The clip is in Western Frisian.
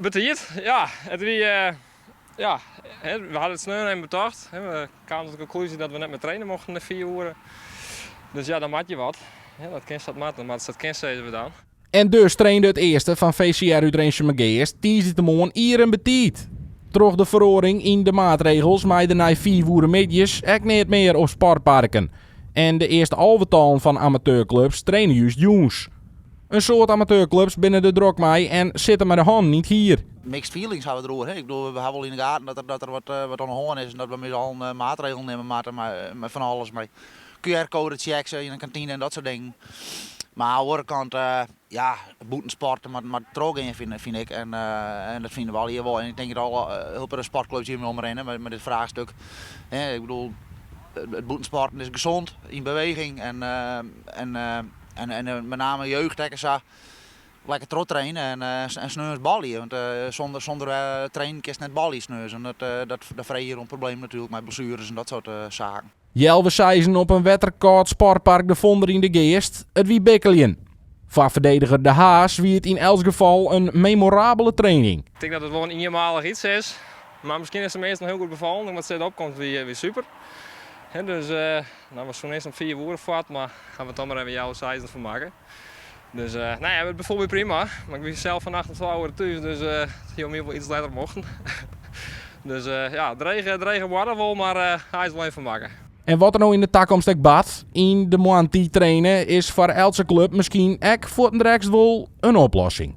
Betiid, ja. It wie, ja, we hadden it sneon even betocht. We kamen tot de konklúzje dat we net mear traine mochten nei 5 oere. Dus ja, dan moat je wat. Dat kin sa't moat, dan moat sa't kin, sizze we dan. En dus trainde it earste fan VCR út Rinsumageast tiisdeitemoarn ier en betiid. Troch de feroaring yn de maatregels mei der nei 5 oere middeis ek neat mear op sportparken. En de earste alvetallen fan amateurklups traine just jûns. In soad amateurklups binne der drok mei en sitte mei de hannen yn it hier. Mixed feelings hawwe we deroer. Ik bedoel, we hawwe wol yn de gaten dat der, dat der wat, wat oan de hân is en dat we mei ús allen maatregelen nimme moatte mei, mei fan alles, mei QR-code checks yn de kantine en dat soart dingen. Mar oan de oare kant, ja, bûtensporten moat, moat trochgean fyn, fyn ik. En, en dat fine we allegear wol. En ik tink dat alle hiel protte sportklups hjirmei omrinne mei, mei dit fraachstuk. Ik bedoel, it bûtensporten is gesond, yn beweging en, en En, en met name jeugd ek sa lekker trochtraine en, en sneons balje. Want sûnder, sûnder trainen kinst net balje sneons. En dat, dat, dat freget hier om problemen natuerlik mei blessures en dat soart saken. Healwei seizen op in wetterkâld sportpark De Vonder yn De Geast, it wie bikkeljen. Foar ferdediger De Haas wie it yn elts gefal in memorabele training. Ik tink dat it wol in ienmalich iets is, mar miskien is de minsken hiel goed befallen. Ik moat sizze, de opkomst wie, wie super. Dus no, we soene earst om 5 oere fuort, mar hawwe we toch mar even healwei seizen fan makke. Dus no ja, it befoel my prima. Mar ik wie sels fannacht om 2 oere thús, dus it hie my wol iets letter mochten. Dus ja, drege, drege moarn wol, mar hy is wol even fan makke. En wat der no yn de takomst ek bart, yn de moarntiid traine is foar eltse klup miskien ek fuortendreks wol in oplossing.